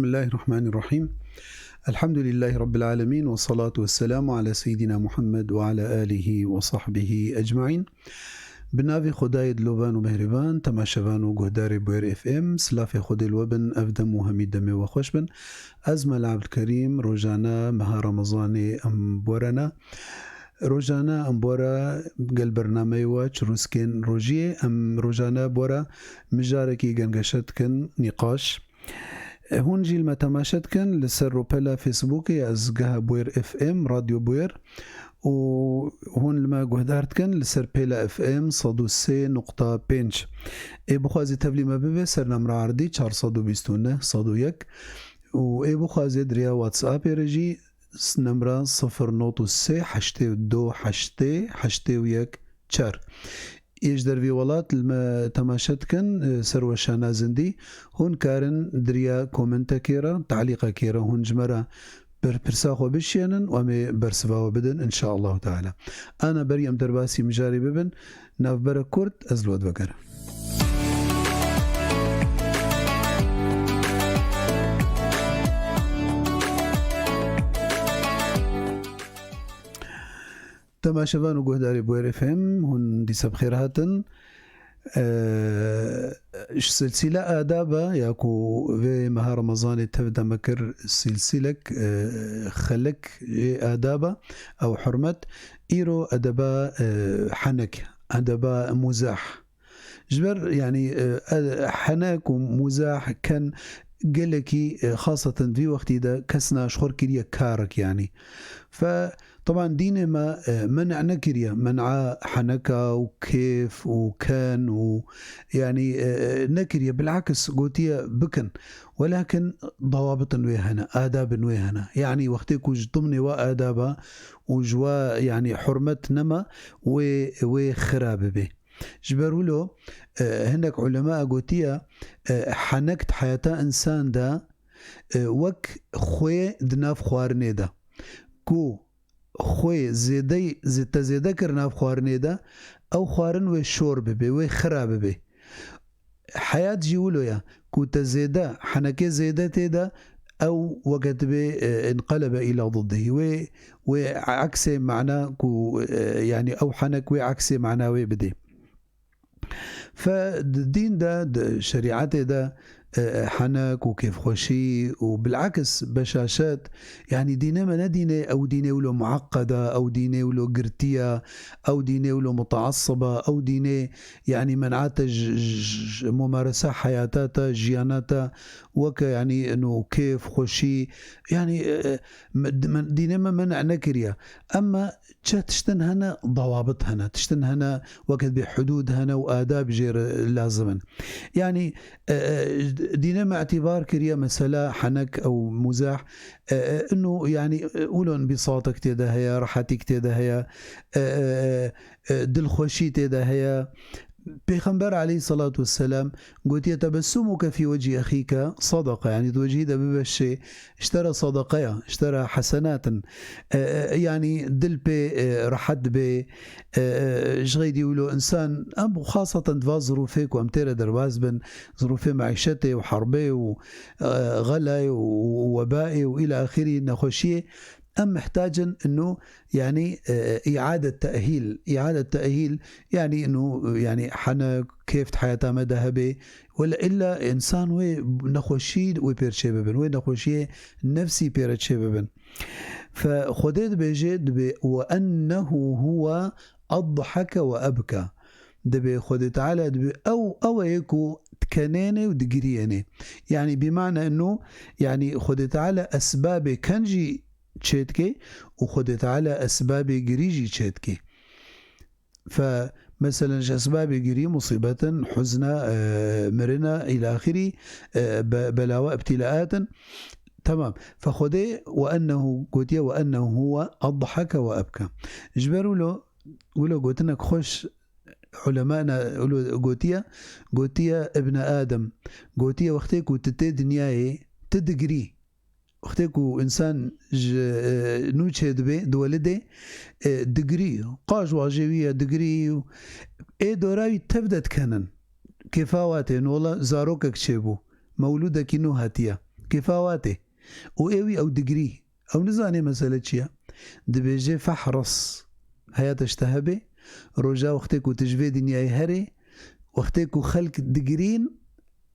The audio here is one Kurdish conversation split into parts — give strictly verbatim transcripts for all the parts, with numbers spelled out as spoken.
Bismillahirrahmanirrahim. Elhamdülillahi Rabbil alemin ve salatu ve selamu ala seyyidina Muhammed ve ala alihi ve sahbihi ecmain. Bi navê Xwedayê dilovan û mehrîban, temaşevan û guhdarê Bûyer F M, silafê Xwedê li we bin, ev dem û hemî demê we xweş bin. Ez Mela Ebdulkerîm, rojane meha Remezanê em borene. Rojane em bore gel bernameyê we Çirûskên Rojiyê, em rojane bore mijarekî gengeşe dikin, nîqaş. Hûn jî li me temaşe dikin li ser rûpela Facebookê ya Ez Geha Bûyer F M, Radyo Bûyer, û hûn li me guhdar dikin li ser pêla F M sed û sê nokta pênc. Ê bixwazî tevlî me bibe ser nemra erdî çar sed û bîst û neh sed û yek û ê bixwazê di riya WhatsAppê re jî s-, nemra sifir not û sê heştê û du heştê heştê û yek çar. Ê ji dervî welat li me temaşe dikin, e, ser weşana zindî, hûn karin di riya komentekê re, talîqekê re hûn ji me re ber-, pirsa xwe bişiyênin û em ê bersiva we bidin, inşaallahu teala. Ana berî em derbasî mijarê bibin, navberek kurt ez li we divegerim. Temaşevan û guhdarê Bûyer F M, hûn dîsa bi xêr hatin. Eee, ji silsîla adaba ya ku vê meha Remezanê tev de me kir, silsîlek, eee, xelek ê adaba ew hurmet, îro edeba, eee, henek, edeba muzah. Ji ber, yanî, e, e, henek û muzah ken gelekî, e, xaseten vî wextî de kesna ji xwe kiriye karek, yanî. Fe, teban dînê me, e, men'a nekiriye. Men'a heneka û kêf û ken û, yanî, e, e, nekiriye. Bilakis gotiye bikin. Welakin dawabitin wê hene, adabin wê hene. Yanî wextê ku ji dimnê we adaba û ji we, yanî, hurmet nema, wê, wê xira bibe. Ji ber wilo, e, hinek ulema gotiye, e, henek di heyata însan de, e, wek xwê di nav xwarinê de. Ku xwê zêdey, zê-, te zêde kir nav xwarinê de, ew xwarin wê şor bibe, wê xira bibe. Heyat jî wilo ye. Ku te zêde, henekê zêde tê de, ew weke dibê, e, inqelebe îla diddihî. Wê, wê eksê mana ku, e, yanî ew henek wê eksê mana wê bidê. Fe di dîn de, di şerîetê de, e, henek û kêfxweşî û bil'eks beşaşet, yanî dînê me ne dînê, ew dînê wilo mueqqeda, ew dînê wilo girtiya, ew dînê wilo mutaassiba, ew dînê, yanî men'ate ji, ji, ji mumaresa heyata te, jiyana te, weke, yanî, ino kêf, xweşî, yanî, e, e, me, me, dînê me men'a nekiriye. Emma çi tiştin hene, dawabit hene. Tiştin hene, weke dibê hudûd hene û adab jê re lazim in. Yanî, e, e, dînê me îtîbar kiriye mesela henek ew muzah, e, e, ino, yanî, e, wilo înbîsatek tê de heye, rehetîk tê de heye, e, e, e, e, dilxweşî tê de heye. Pêxember aleyhisselatu vesselam gotiye, "Tebessumuke fî wechî exîke sadaka." Yanî di wechî de bibeşê, ji te re sadaka ya, ji te re hesenat in. E, e, yanî dil pê, e, rehet bê. E, e, ji xeyrî wilo însan, em xaseten di va zirûfê ku em tê re derbas bin, zirûfê meîşetê û herbê û, e, xelayê û, û webaê û îla axirî nexweşiyê, em mihtac in ino, yanî, e, îade tehîl. Îade tehîl, yanî ino, yanî hene kêf di heyata me de hebe. Wele îlla însan wê nexweşî wê pêr çê bibin, wê nexweşiyê nefsî pê re çê bibin. Fe Xwedê dibêje, dibê, "Ve ennehu huwe adheke ve ebka." Dibê Xwedê Teala dibê ew, ew e ku dikenênê û digiriyênê. Yanî bîmane ino, yanî Xwedê Teala esbabê ken jî çêdike û Xwedê Teala esbabê girî jî çêdike. Fe, meselen, ji esbabê girî, musîbetin, huzna, e, mirina, îla axirî, e, be-, belawa, ibtîlaatin. Temam. Fe Xwedê, "Ve ennehu", gotiye, "Ve ennehu huwe adheke ve ebka." Ji ber wilo, wilo gotinek xweş ulemana wilo gotiye, gotiye, "Ibne Adem", gotiye, "Wextê ku tu tê dinyayê, tu digirî." Wextê ku însan ji, e, nû çêdibe, diwelidê, e, digirî, qaj wajê wî ye, digirî û ê dora wî tev de dikenin. Kêfa wa tê, nola zarokek çêbû, mewlûdekî nû hatiye. Kêfa wa tê. Û ê wî ew digirî. Ew nizanê mesele çi ye. Dibêje fehres. Heya te ji te hebe. Roja wextê ku tu ji vê dinyayê herê, wextê ku xelk digirîn,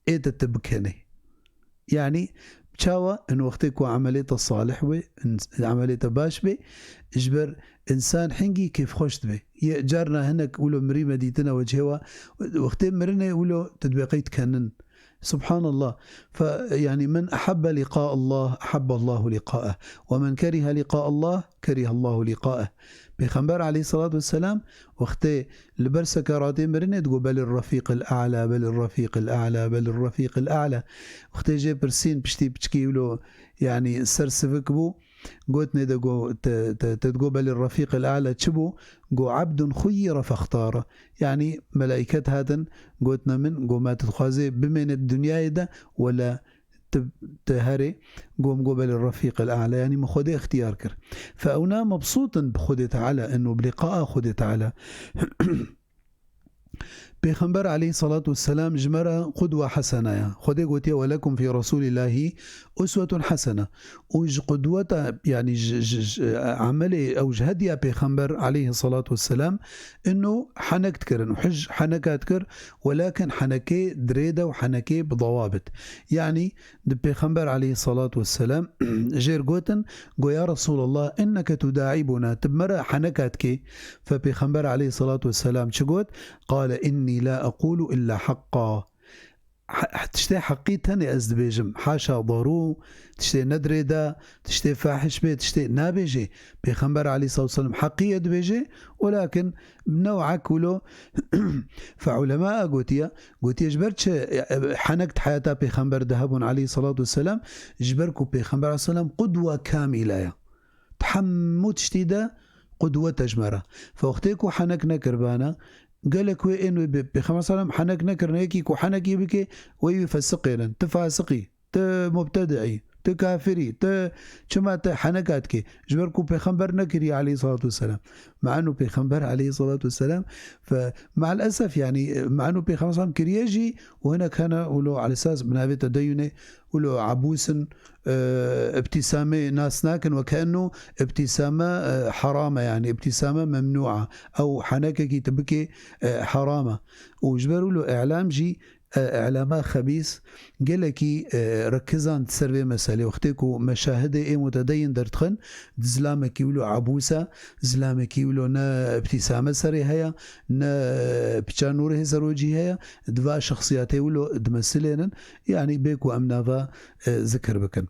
ê te tu bikenê. Yanî çawa? In wextê ku emelê te salih bê, in emelê te baş bê, ji ber insan hingî kêfxweş dibe. Yê carna hinek wilo mirî me dîtine wecihê wa, wextê mirinê wilo tu dibê qey dikenin. Subhanallah. Fe, yanî, "Men ehebbe liqa Allah, ehebbe Allahu liqa'eh. Ve men kerihe liqa Allah, kerihe Allahu liqa'eh." Pêxember aleyhissalatu vesselam wextê li ber sekeratê mirinê digo, "Belir rafiqil a'la, belir rafiqil a'la, belir rafiqil a'la." Wextê jê pirsîn piştî piçkî wilo, yanî, ser sivik bû, Gotinê de go, te, te, te digo, "Belê Refîqil A'la çi bû?" Go, "Abdun xuyyira fextara." Yanî, melaiket hatin, gotine min, go, "Ma tu dixwazê bimêne di dinyayê de, wela tu, tu herê?" Go, min go, "Belê Refîqil A'la." Yanî, min Xwedê ixtiyar kir. Fe ewna mebsût in bi Xwedê Teala, ino bi liqaa Xwedê Teala. Pêxember aleyhissalatu vesselam ji me re qudwe hesene ye. Xwedê gotiye, "Welekum fî Resûlîllahî uswetun hesene." Û ji qudweta, yanî ji, ji, ji, emelê ew ji hediya Pêxember aleyhissalatu vesselam, ino henek dikirin û hij heneka dikir, welakin henekê dirê de û henekê bi dawabit. Yanî di Pêxember aleyhissalatu vesselam jêr gotin, go, "Ya Resulallah, inneke tudaibuna, tu bi me re heneka dikê." Fe Pêxember aleyhissalatu vesselam çi got? Qale, "Inni la aqulu illa haqqa." He-, tiştê heqî tenê ez dibêjim. Haşa darû, tiştê nedirê de, tiştê fahiş bê, tiştê nabêjê. Pêxember aleyhissalatu vesselam heqî ye dibêjê, welakin new'ek wilo fe ulema gotiye, gotiye ji ber çi, e, e, henek di heyata Pêxember de hebûn aleyhissalatu vesselam, ji ber ku Pêxember aleyhisselam qudwe kamîle ye. Di hemû tiştî de qudwet e ji me re. Fe wextê ku henek nekiribana, gelek wê ên wê bi Pêxember selam henek nekirine, yekî ku henekî bike, wê wî fesiqênin. Tu fasiqî, tu mubtedi'î, tu kafirî, tu çima te heneka dikê? Ji ber ku Pêxember nekiriye aleyhissalatu vesselam. Me'en û Pêxember aleyhissalatu vesselam, fe, me'el esef, yanî, me'en û Pêxember selam kiriye jî, û hinek hene, û lo alesas bi navê tedeyunê, Wilo ebûs in, e, îbtîsamê nas nakin, weke eno îbtîsame, e, heram e, yanî îbtîsame memnû e. Ew henekekî tu bikê, e, heram e. Û ji ber wilo îlam jî, e, îlama xebîs gelekî, e, rekizan ser vê meselê. Wextê ku meşahidê ê mutedeyîn derdixin, di zilamekî wilo ebûs e, zilamekî wilo ne îbtîsame serê heye, ne piça nûrê hê serocî heye, di va şexsiyatê wilo dimesilênin, yanî bê ku em nava, e, zikir bikin.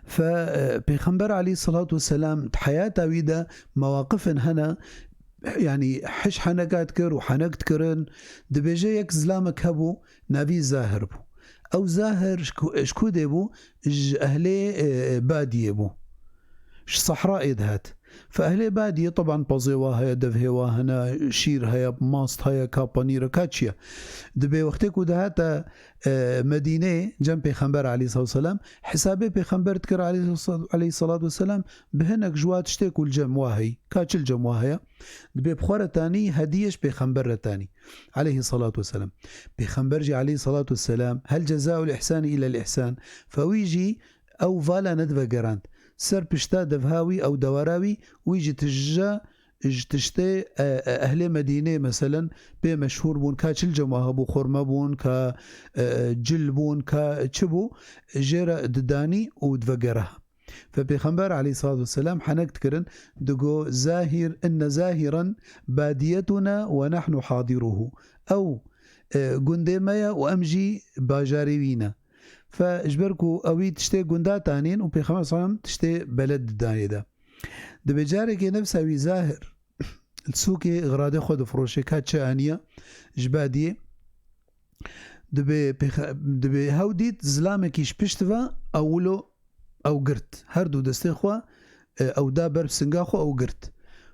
Fe, e, Pêxember aleyhissalatu vesselam di heyata wî de mewaqifin hene, yanî hiş heneka dikir û henek dikirin. Dibêje yek zilamek hebû, navî Zahir bû. Ew Zahir ji ku, ji ku dê bû? Ji ehlê, e, Badiyê bû. Ji Sehrayê dihat. Fe ehlê Badiyê, teban, pezê wa heye, devhê wa hene, şîr heye, mast heye, ka panîr e, ka çi ye. Dibê wextê ku dihate, e, Medîneyê, cem Pêxember aleyhissalatu vesselam, hesabê Pêxember dikir aleyhissalatu, aleyhissalatu vesselam, bi hinek ji wa tiştê ku li cem wa heyî, ka çi li cem wa heye, dibê bi xwe re tanî, hediyê ji Pêxember re tanî, aleyhissalatu vesselam. Pêxember jî aleyhissalatu vesselam, "Hel cezaul ihsani illa l ihsan." Fe wî jî ew vala nedivegerand. Ser pişta devha wî, ew dewara wî, wî jî tija ji tiştê, e, e, ehlê Medînê, meselen, pê meşhûr bûn, ka çil cem wa hebû, xurme bûn, ka, e, cil bûn, ka çi bû, jê re didanî û divegera. Fe Pêxember aleyhissalatu vesselam henek dikirin, digo, "Zahir, inne Zahiran badiyetuna ve nahnu hadiruhu." Ew, e, gundê me ye û em jî bajarê wî ne. Fe ji ber ku ewî tiştê gunda tanîn û Pêxember sallam tiştê beled didanê de. Dibê carekê nefsa wî Zahir li sûkê xiradê xwe difiroşê, ka çi aniye ji Badiyê. Dibê pêxe-, dibê hew dît zilamekî ji pişt ve ew wilo ew girt. Her du destê xwe, e, ew da ber bi singa xwe, ew girt.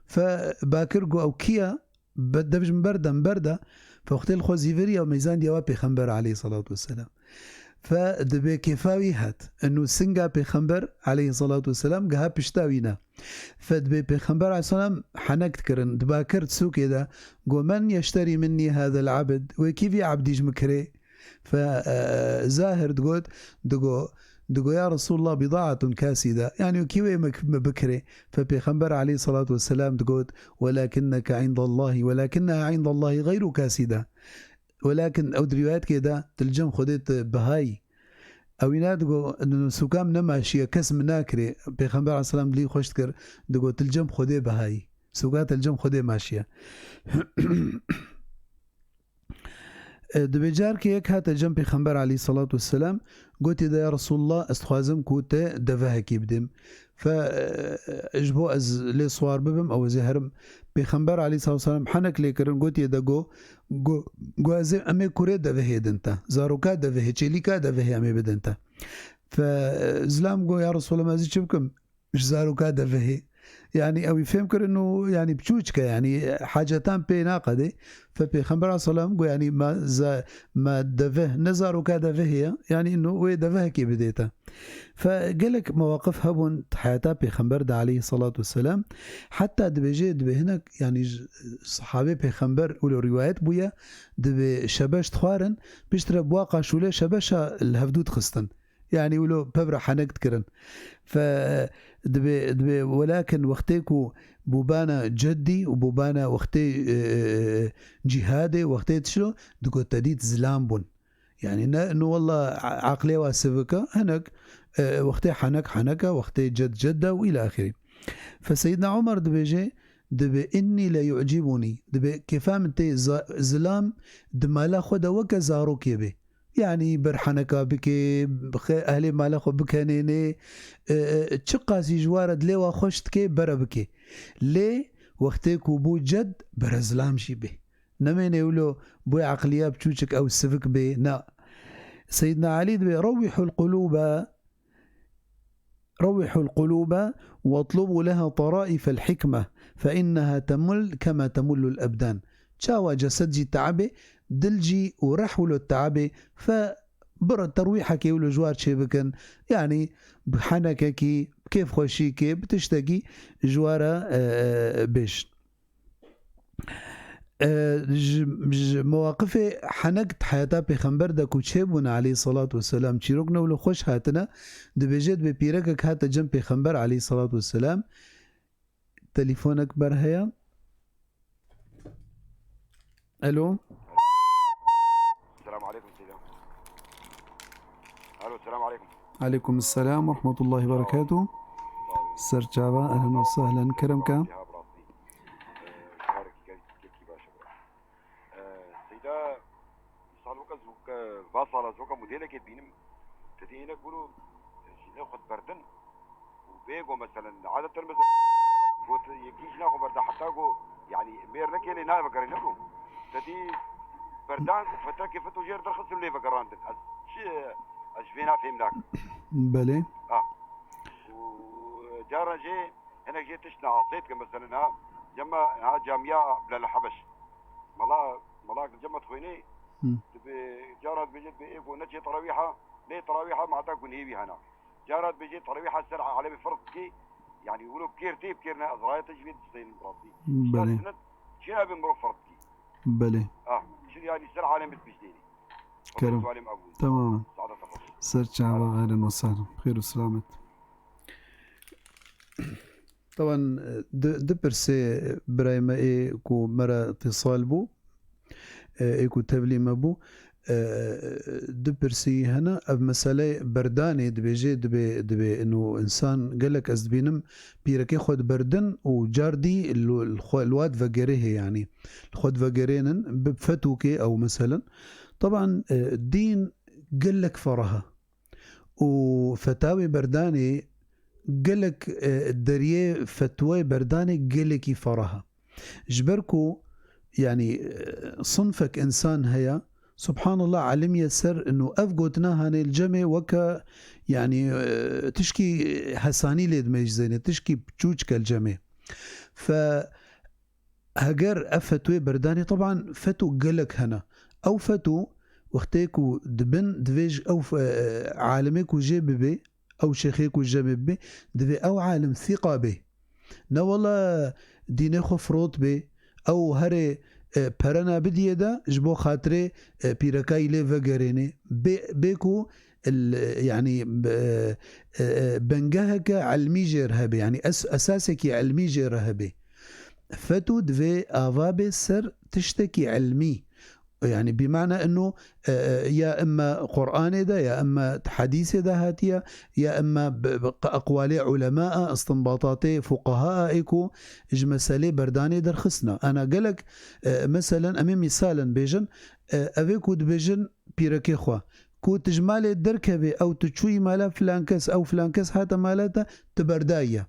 Fe bakir got, "Ew kî ye?" Be-, dev ji min berde, min berde. Fe wextê li xwe zîviriya û meyzandiya wa Pêxember aleyhissalatu vesselam. Fe dibê kêfa wî hat. Eno singa Pêxember aleyhissalatu vesselam giha pişta wî ne. Fe dibê Pêxember aleyhisselam henek dikirin. Diba kir sûkê de, got, "Men yeşterî minnî hazel abd?" Wê kî vî abdî ji min kirê? Fe, e, Zahir digot, digo, digo, "Ya Resulullah, bidaatun kaside." Yani, kî wê me, me bikirê? Fe Pêxember aleyhissalatu vesselam digot, "Welakinneke indallahi, welakinneha indallahi gayru kaside." Welakin ew di rîwayetke de, "Til cem Xwedê tu bihayî." Ewî ne digo, "Sûka min ne maşiye, kes min nakirê." Pêxember aleyhisselam dilî xweş dikir, digo, "Til cem Xwedê bihayî." Sûka til cem Xwedê maşiye. E, dibê carkê yek hate cem Pêxember aleyhissalatu vesselam, gotiye de, "Ya Resulullah, ez dixwazim ku te devehekî bidêm." Fe, e, ji bo ez lê siwar bibim, ew ez ê herim. Pêxember aleyhissalatu vesselam henek lê kirin, gotiye de, go, go, go ez ê, em ê kurê devehê din te. Zaroka devehê, çêlîka devehê em ê bidin te. Fe, e, zilam go, "Ya Resulallah, ez ê çi bikim?" Ji zaroka devehê. Yani, ew ê fêm kirin û, yani, piçûçik e, yani, hacetên pê naqedê. Fe Pêxember aleyhisselam got, yani, me za-, me deveh, ne zaroka devehê ye. Yani, ino wê devehekê bidê te. Fe gelek mewaqif hebûn di heyata Pêxember de aleyhissalatu vesselam. Heta dibêje, dibê hinek, yani, ji sahabê Pêxember wilo rîwayet bûye, dibê şebeş dixwarin, piştre bi wa qaşûlê şebeşa li hevdû dixistin. Yani wilo pevra henek dikirin. Fe dibê, dibê welakin wextê ku bûbana ceddî û bûbana wextê, e, cîhadê, wextê tişlo, digot te dît zilam bûn. Yani ne, no wallah a-, aqlê wa sivik e, hinek, e, wextê henek henek e, wextê ced ced e û îla axirî. Fe Seyyidna Omer dibêje, dibê, "Innî le yu'cibûnî." Dibê, kêfa min tê za-, zilam di mala xwe de weke zarokê bê. Yani ber heneka bike, xe-, ehlê mala xwe bikenêne, e, e, çiqasî ji wa re dilê wa xweş dike, bere bike. Lê wextê ku bû ced, bere zilam jî bê. Nemêne wilo bû eqliya biçûçik ew sivik bê, na. Seyyidna Elî dibê, "Rewwihul qulûbe, rewwihul qulûbe, watlubu leha taraifel hikme, fe inneha temul kema temullul ebdan." Çawa cesed jî teabê, dil jî û reh wilo teabê, fe bira terwîhekê wilo ji war çêbikin, yani bi henekekî, bi kêfxweşîkê, bi tiştekî ji wa re, e, e, bêjin. E, ji, ji mewaqifê henek di heyata Pêxember de ku çêbûne aleyhissalatu vesselam, çîrok ne wilo xweş hatine, dibêje, dibê pîrekek hate cem Pêxember aleyhissalatu vesselam, telîfonek ber heye. Alo. Selamun aleyküm Seyda. Alo, selamun aleyküm. Aleyküm selam ve rahmetullahi ve berekatuhu. Ser çava, ehlen ve sehlen, kerem ke. Ee, Seyda, misal weke zû-, ke va sala zoka modelekê bînim, te dî hinek bûro, ji ne xwe berdin, û bê go, meselen, adeten, meselen, got, yekî jina xwe berda, heta go, yani, mêr nekê lê nayê vegerê, ne go. Te dî berdan, û fetrekê feto jêr derxistin lê vegerandin. Ez çi, ez ji vêna fêm nakim. Belê. Ha. Û cara jê, hinek jê tişt ne asê dike, meselen, ha, cema, ha, camiya Bilal Habeş. Mala, mala cema dixwînê, Hı. Dibê, cara dibêje, dibê, ê go neçê terawîha, nê terawîha, ma heta ku nêvî hena. Cara dibêje terawîha ser alemê ferz dikê, yani wilo kêr tê bikêrine, ez raya te ji vê disteynim rastî. Belê. Şer sinet, çi nabê mirov ferz dikê. Belê. Ah, çi yani ser alemê dibijdênê. Kerem. Sualê min ev bû. Temamen. Saadeta xweş. Ser çava, ehlen ve sehlen. Xêr û selamet. Taban, du, du pirsê birayê me ê ku me re îtisal bû, e, ê ku tevlî me bû, e, du pirsî hene. Ev meseleyê berdanê dibêje, dibê, dibê ino însan gelek ez dibînim pîrekê xwe diberdin û car dî li, li xwe, li wa divegerê hê, yanî li xwe divegerênin bi fetûkê ew meselen. Taban, e, dîn gelek ferah e. Û fetawê berdanê gelek, e, deriyê fetwayê berdanê gelekî ferah e. Ji ber ku, yanî, e, sinfek însan heye, subhanallah, elimiye ser ino ev gotina hanê li cemê weke, yanî, e, tişkî hesanî lê dimeyzêne, tişkî çûçke li cemê. Fe Heger ev fetwê berdanê, teban fetw gelek hene. Ew fetw wextê ku dibin, divê ji ew fe-, alimê ku jê bibê, ew şêxê ku jê bibê, divê ew alim sîqa bê. Ne wela dînê xwe firot bê, ew herê, e, perena bidiyê de ji bo xatirê, e, pîrekayî lê vegerênê. Bê, bê ku il, yanî, e, e, e, bengeheke ilmî jê re hebe, yanî es-, esasekî ilmî jê re hebe. Fetû divê ava bê ser tiştekî ilmî. Yanî bîmana ino, e, e, ya imma Qur'anê de, ya imma hedîsê de hatiye, ya imma bi, bi eqwalê ulema, istinbatatê fuqaha ê ku ji meselê berdanê derxistine. Ana gelek, e, meselen, em ê mîsalen bêjin, e, ev ê ku dibêjin pîrekê xwe, ku tu ji malê derkevê ew tu çûyî mala filan kes, ew filan kes hate mala te, tu berdayiye.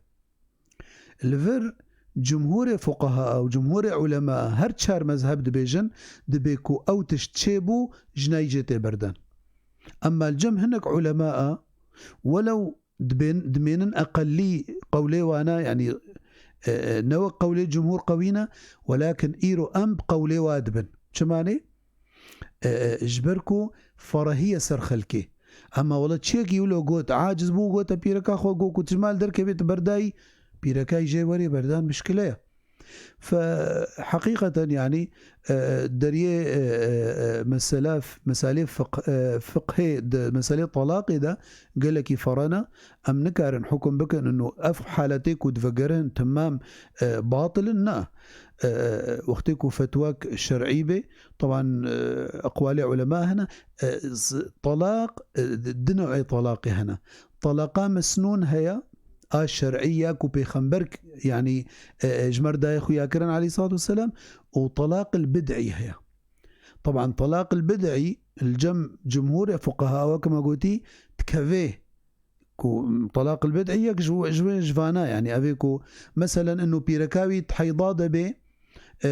Li vir cumhurê fuqaha û cumhurê ulema her çar mezheb dibêjin, dibê ku ew tişt çêbû, jinayî jê tê berdan. Emma li cem hinek ulema, welew dibên-, dimênin eqelî qewlê wana, yanî, e, e, ne wek qewlê cumhur qewî ne, welakin îro em bi qewlê wa dibin. Çimanê? E, e, ji ber ku ferehiye ser xelkê. Ema wele çiyekî wilo got, aciz bû, gote pîreka xwe, got ku tu ji mal derkevê tu berdayî, pîrekayî jê werê berdan mişkile ye. Fe heqîqeten, yanî, e, deriyê, e, e, e, mesela, meselê fiq-, e, fiqhê de, meselê talaqê de gelekî ferana, em nikarin hukum bikin ino ev haletê ku divegerin temam, e, batil in, na. E, e, wextê ku fetwek şer'î bê, teban, e, eqwalê ulema hene, e, z-, talaq, e, di, di newê talaqê hene. Talaqa mesnûn heye, a şer'î ya ku pêxember, yanî, e, e, ji me re daye xuya kirin aleyhissalatu vesselam, û talaq el bid'î heye. Teban talaq el bid'î li cem cumhurê fuqaha wek me gotî dikeve, ku talaq el bid'î yek ji, ji, ji vana, yanî ev ê ku meselen ino pîreka wî di heyda de bê, e,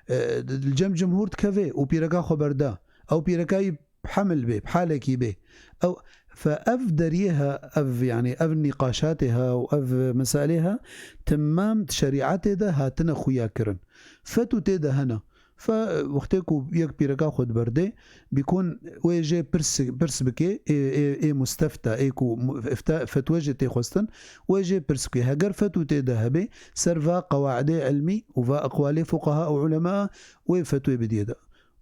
e, e, li cem cumhur dikeve û pîreka xwe berda. Ew pîreka wî hemil bê, bi halekî bê. Ew, fe ev deriyê he, ev, yanî ev nîqaşatê he û ev meselê he, temam di şerîetê de hatine xuya kirin. Fetû tê de hene. Fe, wextê ku yek pîreka xwe diberdê, bîkon wê jê pirs, pirs bike, ê, ê, ê mustefta, ê ku mu-, ifta, fetwe jê tê xwestin, wê jê pirs bike. Heger fetû tê de hebê, ser va qewaidê ilmî û va eqwalê fuqaha û ulema, wê fetwê bidiyê de.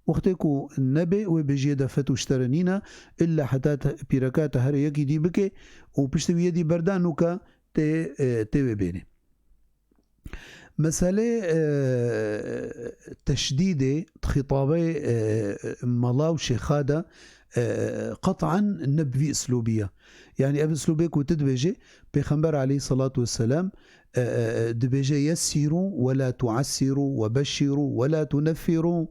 Wextê ku nebê, wê bêjiyê de fetû ji te re nîne, illa heta te, pîreka te here yekî dî bike û piştî wî yê dî berda nûka tê, e, tê wê bênê. Meselê, e, teşdîdê di xîtabê, e, mela û şêxa de, e, qet'an ne bi vî islûbî ye. Yanî ev islûbê ku tu dibêjê, Pêxember aleyhissalatu vesselam, e, e, e, dibêje, "Yessîrû we la tuessîrû we beşşîrû we la tuneffîrû."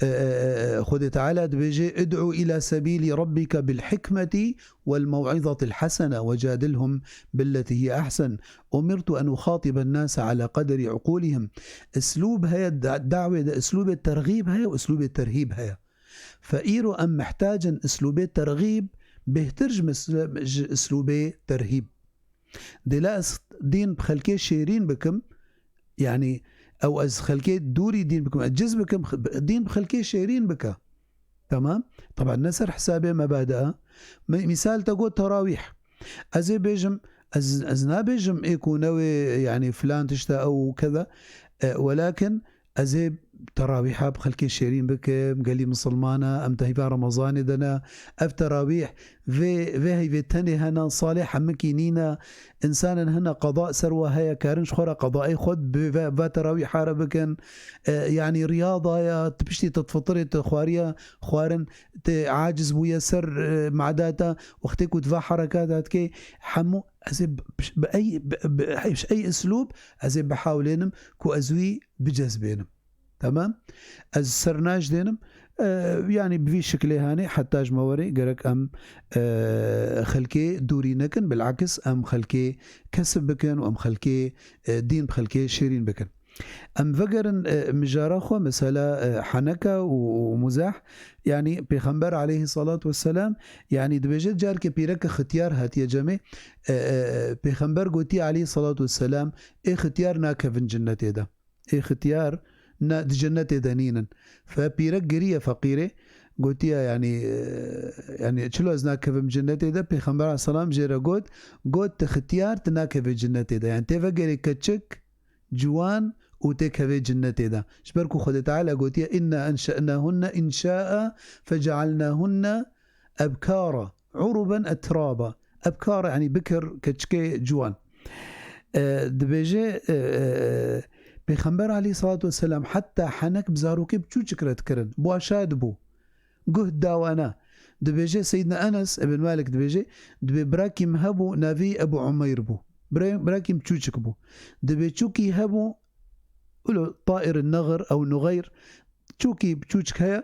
E, e, e, Xwedê Teala dibêje, "Id'u ila sebîlî rabbîke bil hikmetî wel mew'izatil hesene we cadilhum billeti hiye ehsen. Umirtu en uxatiben nase ala qederi uqulihim." Islûb heye, da-, dawê de islûbê terxîb heye û islûbê terhîb heye. Fe îro em mihtac in islûbê terxîb bêhtir ji misle-, ji islûbê terhîb. Dê la ez dîn bi xelkê şêrîn bikim, yanî ew ez xelkê dûrî dîn bikim, ez ciz bikim, x-, dîn bi xelkê şêrîn bike. Tamam? Teban ne ser hesabê mebadia. Mi-, mîsal te got terawîh. Ez ê bêjim, ez, ez nabêjim ê ku newê, yanî filan tişta ew û keza. E, welakin ez ê terawîha bi xelkê şêrîn bikim, gelî misilmana, em di heyva Remezanê de ne. Ev terawîh vê, vê heyvê tenê hene, salê hemikî nîne. Însanên hene qeda ser we heye, karin ji xwe re qedayê xwe bi ve, ve terawîha re bikin. E, yanî riyada ye, tu piştî te fitirê tu xwariye, xwarin, tu aciz bûye ser, e, mada te, wextê ku tu va herekata dikê, hemû ez ê bi, bi ey, bi, bi, ji ey islûb ez ê bihawlênim ku ez wî bicezbênim. Tamam? Ez ser najdênim. E, yanî bi vî şiklê hanê heta ji me werê gerek em, e, xelkê dûrî nekin, bilakis em xelkê kesib bikin û em xelkê, e, dîn bi xelkê şêrîn bikin. Em vegerin, e, mijara xwe, mesela, e, heneka û, û muzah, yanî Pêxember aleyhissalatu vesselam, yanî dibêje carke pîreke xityar hatiye cemê, e, e, Pêxember gotiye aleyhissalatu vesselam, ê xityar nakevin cinnetê de. Ê xityar na, di cennetê de nînin. Fe pîrek giriye feqîrê, gotiye, yanî, e, yanî çilo ez nakevim cennetê de? Pêxember aleyhisselam jê re got, got, "Tu xityar, tu nakevê cennetê de." Yanî tê vegerê keçik, ciwan û têkevê cinnetê de. Ji ber ku Xwedê Teala gotiye, "Inna enşe'nahunne inşa'a fece'alnahunne ebkara, uruben etraba." Ebkara, yanî bikir, keçikê ciwan. E, dibêje, e, e, Pêxember aleyhissalatu vesselam heta henek bi zarokê biçûçik re dikirin. Bi wa şa dibû. Guh dawana. Dibêje Seyyidina Enes ibn Malik dibêje, dibê birakî min hebû, navê Ebu Umeyr bû. Bira-, birakî min çûçik bû. Dibê çûkî hebû, ulo tair nexir ew nuxeyr, çûkî çûçik heye,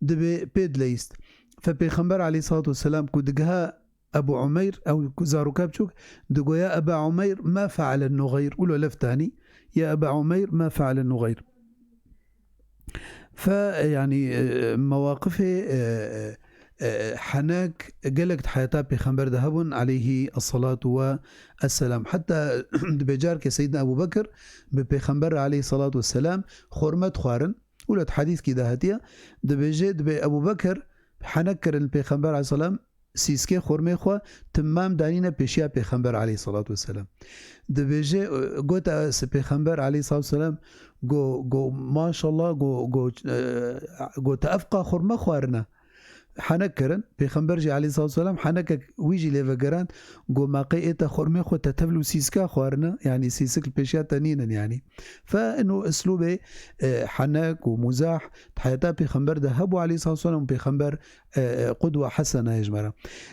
dibê pê dileyîst. Fe Pêxember aleyhissalatu vesselam ku digiha Ebu Umeyr, ew ku zaroka biçûk, digoya, "Eba Umeyr, ma feale nuxeyr?" Ulo lef tanî, "Ya Eba Umeyr, ma feale nuxeyr?" Fe, yanî, e, mewaqifê, e, e, henek gelek di heyata Pêxember de hebûn, aleyhî esselatu ve esselam. Heta dibê carkê Seyyidina Ebu Bekir bi Pêxember re aleyhî selatu vesselam xurme dixwarin. Û li hedîskî de hatiye, dibêje, dibê Ebu Bekir henek kirin li Pêxember aleyhî selam, sîskê xurmê xwe timam danîne pêşiya Pêxember aleyhissalatu vesselam. Dibêje, e, gote se Pêxember aleyhissalatu vesselam, go, go, maşallah, go, go, e, go te evqa xurme xwarine. Henek kirin, Pêxember jî aleyhissalatu vesselam henekek wî jî lê vegerand, go, ma qey ê te xurmê xwe te tevl û sîska xwarine, yanî sîsik li pêşiya te nînin, yanî. Fe ino eslûbê, e, henek û muzah di heyata Pêxember de hebû aleyhissalatu vesselam û Pêxember e, e, qudwe hesene ye ji me re.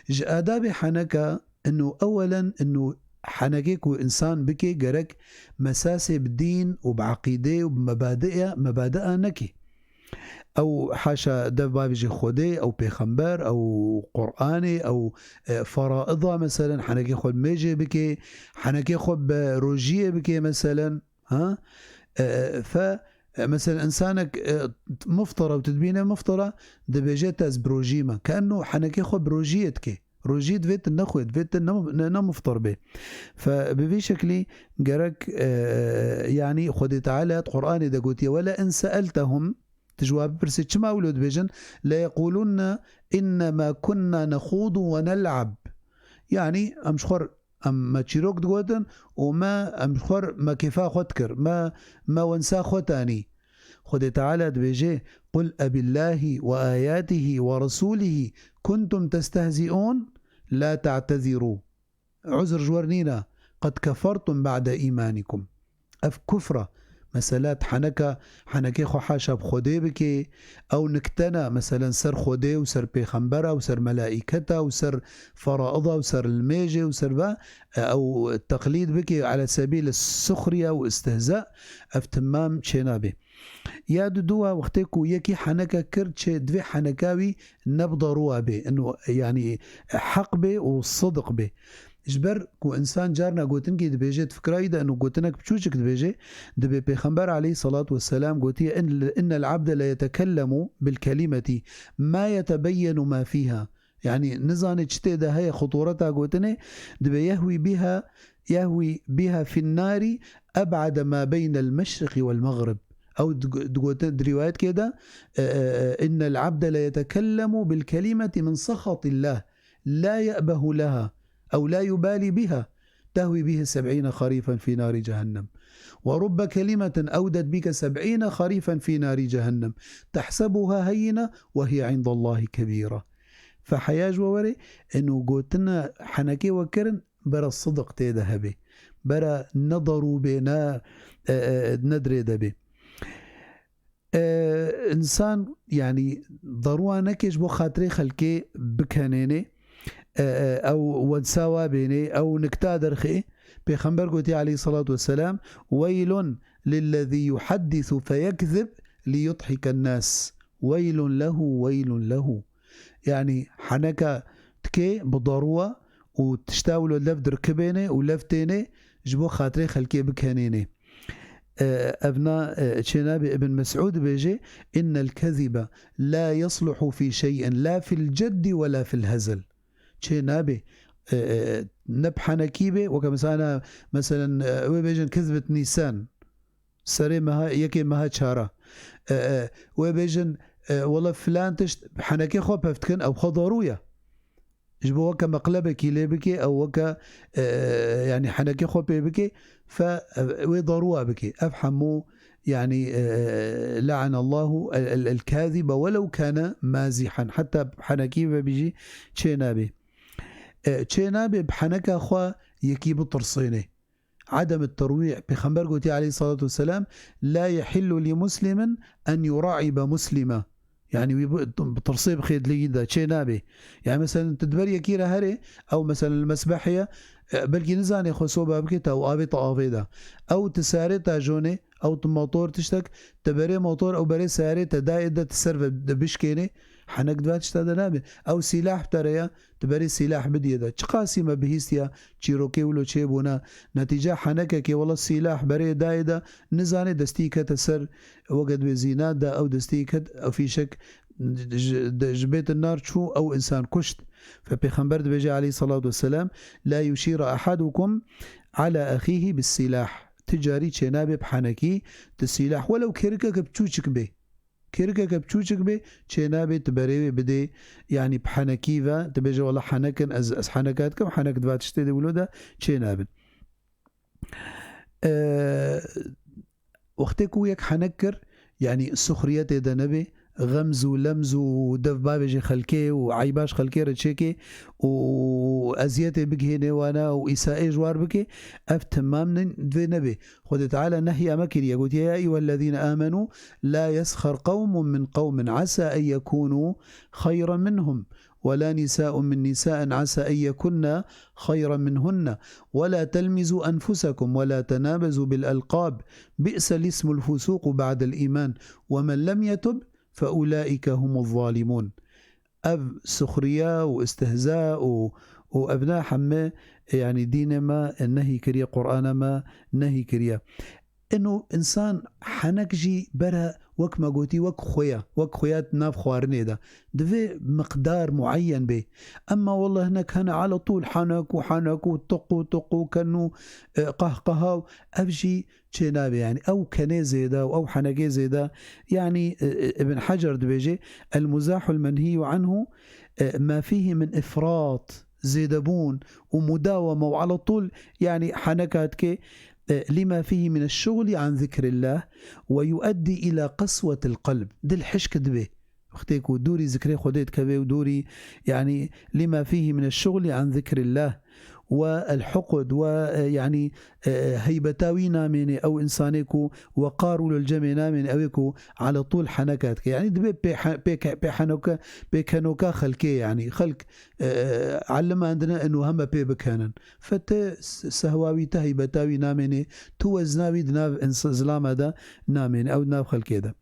Ji adabê heneka, ino ewelen, ino henekê ku însan bike gerek mesasê bi dîn û bi eqîdê û bi mebadiya, mebadiya neke. Ew haşa dev bavêje Xwedê, ew pêxember, ew Qur'anê, ew, e, feraida, meselen, henekê xwe bi mêjê bike, henekê xwe bi rojiyê bike, meselen. Ha? E, e, fe, e, mesela, insanek, e, muftara û tu dibîne muftara, dibêje, "Te ez bi rojî me." Ke eno henekê xwe bi rojiyê dike. Rojî divê tu nexwê, divê tu ne, ne, ne muftar bê. Fe, bi vî şeklî gerek, e, yanî Xwedê Teala di Qur'anê de gotiye, "Wele in se'eltehum", tu ji wa bipirsî, çima wilo dibêjin? "Leyequlunne innema kunna nexudu ve nel'ab." Yanî, em ji xwe Em, me çîrok digotin û me, em ji xwe re, me kêfa xwe dikir, me, me wensa xwe tanî. Xwedê Teala dibêje, "Qul ebillahî ve ayatihî ve resûlihî kuntum testehziûn, la ta'tezirû. Uzr ji we re nîne, qed kefertum ba'de îmanîkum." Ev kufr e. Mesela, tu heneka, henekê xwe haşa bi Xwedê bike, ew nikte ne, meselen, ser Xwedê û ser pêxembera û ser melaîketa û ser feraida û ser limêjê û ser ve, e, ew teqlîd bike ala sebîl suxriye û istihza, ev timam çênabe. Ya duduwa, wextê ku yekî heneke kir, çi divê heneka wî ne bi darû bê, ino, yanî heq bê û sidiq bê. Ji ber ku însan carna gotinkî dibêje, di fikra wî de ino gotinek biçûçik dibêje, dibê Pêxember aleyhisselatu vesselam gotiye, "In-, innel abde le yetekellemu bil kelimeti ma yetebeyyenu ma fiha." Yanî nizane çi tê de heye, xutureta gotinê, dibê, "Yehwî biha, yehwî biha fin nari eb'ade ma beynel meşriqi wel mexrib." Ew dig-, digotin, di rîwayetkê de, e, e, e, "Innel abde le yetekellemu bil kelimeti min sexatillah, la ye'behu leha, ew la yubali biha, tehwi bihi seb'îne xarîfen fî narî cehennem. Ve rubbe kelimetin ewdet bike seb'îne xarîfen fî narî cehennem. Tehsebuha heyyine ve hiye indallahi kebîra." Fe heya ji we were, eno gotina henekê we kirin, bera sidiq tê de hebe. Bera ne darû bê, ne, e, e, ne dirê de bê. E, însan, yanî, darûa neke ji bo xatirê xelkê bikenêne, e, e, ew wensa wa bêne, ew nikta derxê. Pêxember gotiye aleyhisselatu vesselam, "Weylun lillezî yuhaddisu feyekzib liyudhiken nas. Weylun lehu, weylun lehu." Yanî heneka dike bi darûa û tişta wilo lev dirkibêne û lev têne ji bo xatirê xelkê bikenêne. E, evna, e, çênabe Ibn Mes'ud bêje, "Innel kezibe la yasluhu fî şey'in la fil ceddi ve la fil hezel." Çênabe, e, e, ne bi henekî be, weke mesela, meselen, e, wê bêjin kezbet Nîsan, serê meha, yekê meha çara. E, e, wê bêjin, e, wele filan tişt, henekê xwe pevdikin, ew xwe darû ye. Ji bo weke meqlebekî lê bike, ew weke, e, yanî henekê xwe pê bike, fe, e, wê daruwa bike. Ev hemû, yanî, e, لعن الله ال-، ال-، الكاذب ولو كان مازحا. Heta henekî vebî jî çê nabe. E, çê nabe bi heneka xwe yekî bitirsêne. عدم الترويع. Pêxember gotiye aleyhissalatu vesselam, "La yehillu li muslimin en yura'ibe muslima." Yanî wî bi, bi tirsê bixêt li yî de, çê nabe. Yanî meselen tu di ber yekî re herê, ew meselen li mesbehê ye, e, belkî nizanê xwe soba bike te û avê te avê de. Ew tu seyarê te jonê, ew tu motor tiştek, te berê motor, ew berê seyarê te dayê de tu ser ve de bişkênê, henek di va tişta de nabe. Ew sîlah bi te re ye, tu berê sîlah bidiyê de. Çiqasî me bihîstiya çîrokê wilo çêbûna. Netîca henekekê wela sîlah berê dayê de, nizanê destî kete ser, weke dibê zîna de ew destî ket, ew fîşek ji, de, ji bêtin nar çû, ew însan kuşt. Fe Pêxember dibêje aleyhissalatu vesselam, "La yuşîra ahadukum ala axihi bis silah." Ti carî çênabe bi henekî, ti sîlah, welew kêrikeke biçûçik bê. Kêrikeke biçûçik bê, çênabe tu berê wê bidê, yanî bi henekî ve, tu bêje, "Wela henek in, ez, ez heneka dikim, henek di va tiştê de wilo de çênabin." E, wextê ku yek henek kir, yanî suxriye tê de nebe, xemz û lemz û dev bavêjê xelkê û eyba ji xelkê re çêke û eziyetê bigihêne wana û îsaê ji war bike, ev temam nin-, divê nebe. Xwedê Teala nehya me kiriye, gotiye, "Ya eyyuhellezîne âmenû, la yesxer qewmun min qewmin, asa en yekûnû xeyran minhum, ve la nisâun min nisâin, asa en yekunnâ xeyran minhunne, ve la telmizû enfusekum, ve la tenâbezû bil elqâb, bi'sel ismul fusûku ba'del îmân, ve men lem yetub, fe ulâike humuz zalîmûn." Ev suxriye û istihza û, û evna heme, yanî dînê me nehî kiriye, Qur'ana me nehî kiriye. Ino însan henek jî bere, wek me gotî, wek xuya, wek xuya di nav xwarinê de. Divê miqdar muayyen bê. Emma wele hinek hene ala tûl henek û henek û tiq û tiq û ken û, e, qehqeha û ev jî çênabe. Yanî ew kenê zêde û ew henekê zêde. Yanî, e, e, Ibn Hecer dibêje, "El muzahul menhiyu anhu, e, ma fihi min ifrat." Zêdebûn û mudaweme û ala tûl, yanî heneka dike, e, "lima fihi min eşşuxli an zikrillah ve yueddi ila qeswetil qelb." Dil hişk dibe. Wextê ku dûrî zikrê Xwedê dikeve û dûrî, yanî, "lima fihi min eşşuxli an zikrillah ve el huqud ve, e, yanî, e, heybeta wî namêne, ew însanê ku weqar û lil cemê namêne, ew ê ku ala tûl heneka dike." Yanî dibe pê he-, pê ke-, pê henoka, pê kenoka xelkê, yanî xelk, e, e, elimandine ino heme pê bikenin. Fe ti s-, sehwa wî, ti heybeta wî namêne, tu wezna wî di nav ins-, zilama de namêne, ew di nav xelkê de.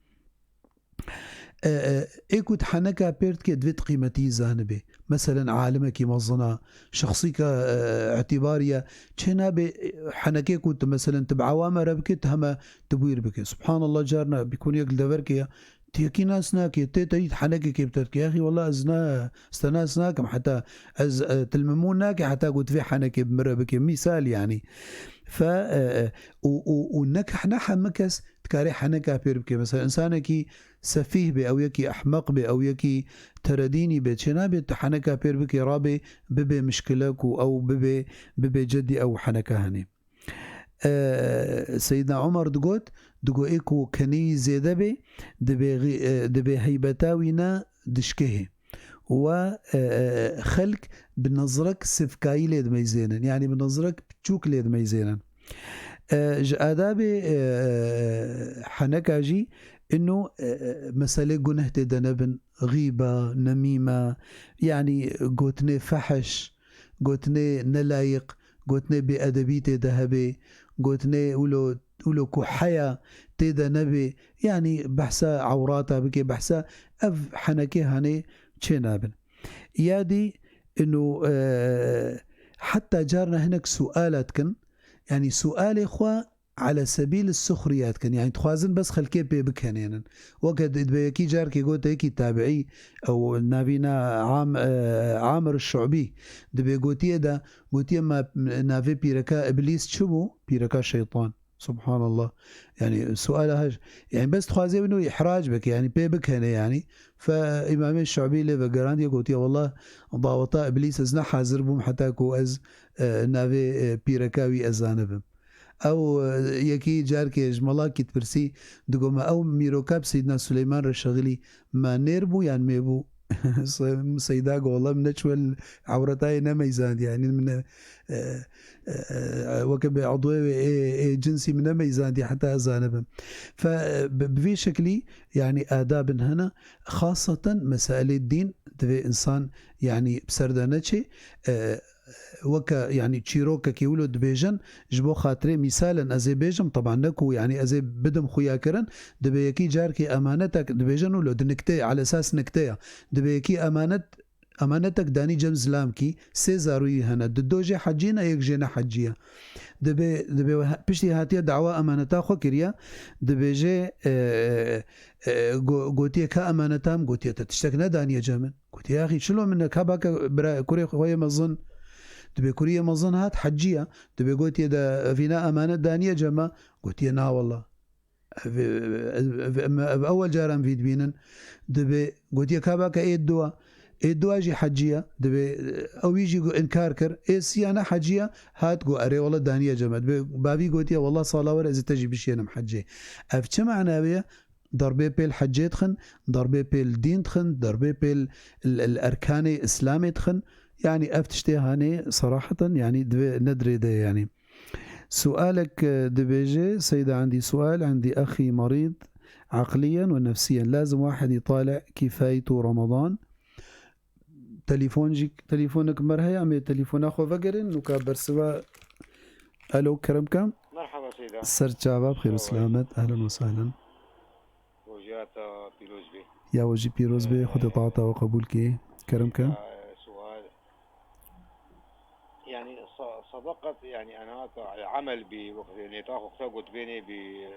E, e, ê ku tu heneka pêr dike, divê tu qîmetî zanibê. Meselen, alimekî mezin e, şexsîka, e, îtîbarî ye. Çênabe, e, henekê ku tu, meselen, tu bi awame re bike, tu heme tu bûyr bike. Subhanallah, carna bîkoniyek li deverkê ye. Tu yekî nas nake, tê te yî henekekê bi te dike. Yaxî, wela ez na, ez te nas nakim, heta ez, e, tilmimûn nake, heta ku tu vê henekê bi min re bike. Mîsal, yanî. Fe, e, e, û, û, û ne, ne hemî kes dikare heneka pêr bike. Mesela, însanekî sefîh be, ew yekî ehmeq be, ew yekî teredînî be, çênabe tu heneka pêr bikê, rabe bibe mişkilek û ew bibe, bibe cedî ew heneka hene. E, Seyyidna Omer digot, digo, ê ku kenî wî zêde be, dibê xî-, e, dibê heybeta wî ne dişkehê. Û, e, e, xelk bi nezrek sivkayî lê dimeyzênin, yanî bi nezrek piçûk lê dimeyzênin. E, ji adabê, e, heneka jî ino, e, e, meselê guneh tê de nebin, xîba, nemîme, yanî gotinê fehiş, gotinê nelayiq, gotinê bêedebî tê de hebe, gotinê wilo, wilo ku heya tê de nebe, yanî behsa ewrata bike, behsa ev henekê hanê çê nabin. Ya dî ino, e, heta carna hinek suala dikin, yanî sualê xwe ala sebîl suxriya dikin. Yanî dixwazin bes xelkê pê bikenênin. Weke di-, dibe yekî carkê gote yekî tabiî, ew navîna Am-, e, Amir Şu'bî, dibe gotiye de, gotiye, "Ma navê pîreka Îblîs çi bû?" Pîreka şeytan. Subhanallah. Yani suala her, yani bes dixwaze bino ihrac bike, yani pê bikene yani. Fe Îmamê Şu'bî lê vegerandiye gotiye, "Wallah, daweta Îblîs ez ne hazir bûm heta ku ez, e, navê, e, pîreka wî ez zanibim." Ew, e, yekî carkê ji malakî dipirsî, digo me ew mîroka bi Seydina Suleyman re şexilî, me nêr bû yan mê bû? Se-, Seyda go, "Wallah, min neçû el ewretayê nemeyzandiye, yani min, e, e, e, weke bê edwê wê ê, ê cinsî min nemeyzandiye heta ez zanibim." Fe, e, bi, bi vî şeklî, yani adabin hene, xaseten meselê dîn divê insan, yani bi ser de neçê, e, weke, yani çîrokekê wilo dibêjin, ji bo xatirê mîsalen ez ê bêjim, teban ne ku, yani ez ê bidim xuya kirin, dibê yekî carkê emanetek dibêjin wilo di nikteyê, ala esas nikteya, dibê yekî emanet, emanetek danî cem zilamkî, sê zarûyî hene, di do jê hecî ne, yek jê ne hecî ye. Dibê, dibê we ha-, piştî hatiye dawa emaneta xwe kiriye, dibêje, e, e, go-, gotiye, "Ka emaneta min?" Gotiye, "Te tiştek nedaniye cem min." Gotiye, "Axî çilo min ne, ka bake bira kurê xwe yê mezin?" Dibê kurî yê mezin hat hecî ye. Dibê gotiye, "De vîna emanet daniye cem me?" Gotiye, "Na wela." Ev, ev, ev, ev, ev ewel caran vî dibînin. Dibê gotiye, "Ka bake ê dua." Ê dua jî hecî ye. Dibê ew wî jî got, inkar kir. Ê siya ne hecî ye. Hat got, "Erê wela daniye cem me." Dibê bavî gotiye, "Wela sala were ez ê te jî bişiyênim hecê." Ev çi mana wê ye? Darbê pêl hecê dixin, darbê pêl dîn dixin, darbê pêl l-, l-, erkanê Îslamê dixin. Yani ev tiştê hanê seraheten, yani divê ne dirê de yani. Sualek, e, dibêje, Seyda, عندي سؤال، عندي أخي مريض عقليا ونفسيا، لازم واحد يطالع كفايته رمضان. Telefon jî, telefonek me re heye, em ê telefona xwe vegerin, nuka bersiva. Alo, kerem ke. Merhaba Seyda. Ser çava, bi xêr û selamet. Ehlen we sehlen. Roja te pîroz be. Ya we jî pîroz be, Xwedê taata we qebûl ke. Kerem ke. Ya, sual. Yani sa-, sadaqat, yani enata, amel bi, wextê nêta xwe gotbênê bi, e,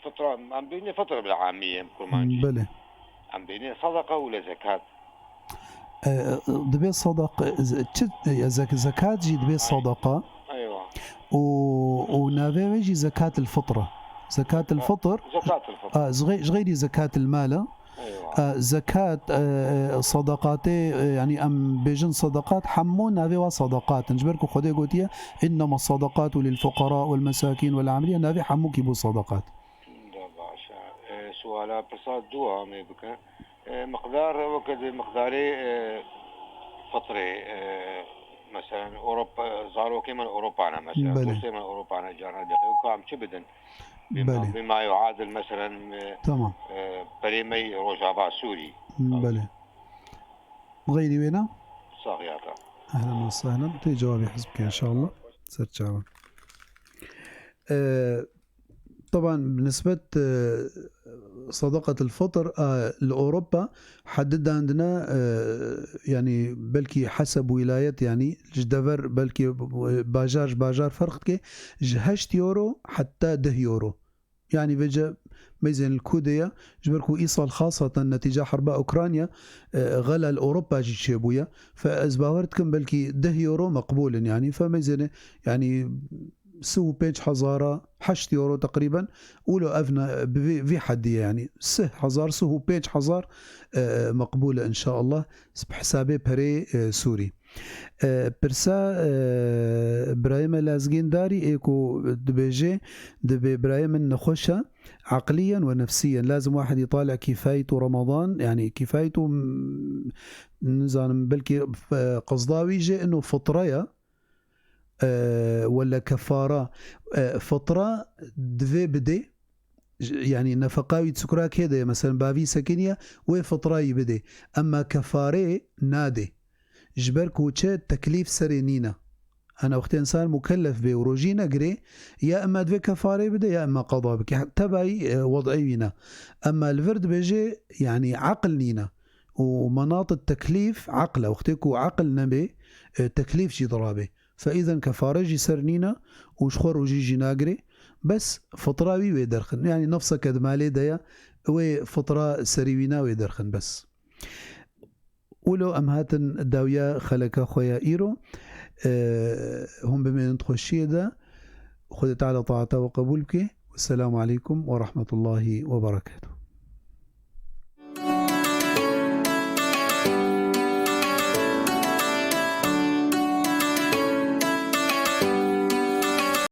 fitra, em bênê fitra bil amiyê, em kurmancî. Belê. Em bênê sadaqa û le zekat. E, dibê sadaqa, e, çi, e, zek-, zekat jî dibê sadaqa. Eywa. Û, û navê wê jî zekat el fitra. Zekat el fitra. Zekat el fitra. A, ji xey-, ji xeyrî zekat el mala. Eywa. E, zekat, e, e, sadaqatê, e, yani em bêjin sadaqat, hemû navê wa sadaqat in. Ji ber ku Xwedê gotiye, "Innema sadaqatu lil fuqara wal masakin wal amiliye", navê hemûkî bû sadaqat. Da baş e. E, suala pirsa dua em ê bikin. E, miqdar, weke di miqdarê, e, fitrê, e, meselen, Ewropa, zarokê min Ewropa ne, meselen, Belê. Dostê min Ewropa ne, carna dixê, û ka em çi bidin? Bima, Belê. Bima yuadil, meselen, e, Tamam. E, perê me yê Rojava Sûrî. Belê. Xeyrî wê ne? Saxiyata. Ehlen ve sehlen. Tê cevabê hez bike inşallah. Ser çawa. E, Teban, bi nisbet, e, sadaqatil fitr, e, li Ewropa hedi dandine, e, yani belkî heseb wîlayet, yani ji dever belkî, e, bajar ji bajar ferq dike, ji heşt euro heta deh euro. Yani vêce meyzên li ku de ye, ji ber ku îsal xasatan netîca herba Ukrayna, e, xela li Ewropa jî çêbûye. Fe ez bawer dikim belkî deh euro meqbûl in, yani fe meyzêne, yani sih û pênc hezara, heşt euro teqrîben, wilo ev ne, bi vî, vî hedî ye, yani sih hezar, sih û pênc hezar, e, meqbûl e inşallah, bi hesabê perê, e, Sûrî. E, pirsa, e, birayê me Lezgên Darî ê ku dibêje, dibê birayê min nexweş e, عقليا ونفسيا، لازم واحد يطالع كفايته رمضان، يعني كفايته، m-, nizanim, belkî, e, qizda wî jê ino fitra ye, e, wele kefara. E, fitra divê bidê, j-, yani nefeqa wî çukra kê de ye, mesela bavî sekiniye, wê fitra yî bidê. Emma kefarê nadê. Ji ber ku çi, teklîf serê nîne. Ana wextê insan mukellef bê û rojî negirê, ya emma divê kefarê bide, ya emma qada bike. Tebayî, e, wed'ê wî ne. Emma li vir dibêje, yani aqil nîne. Û menat teklîf aqil e. Wextê ku aqil nebê, e, teklîf jî dirabê. Fe îzen kefare jî ser nîne û ji xwe rojî jî nagirê. Bes fitra wî wê derxin. Yani nefseke di malê de ye, wê fitra serî wî ne wê derxin bes. Wilo em hatin dawiya xeleka xwe ya îro. E, hûn bimênin di xweşiyê de. Xwedê Teala taata we qebûl bike. Wesselamu aleykum ve rahmetullahi ve berekatuh.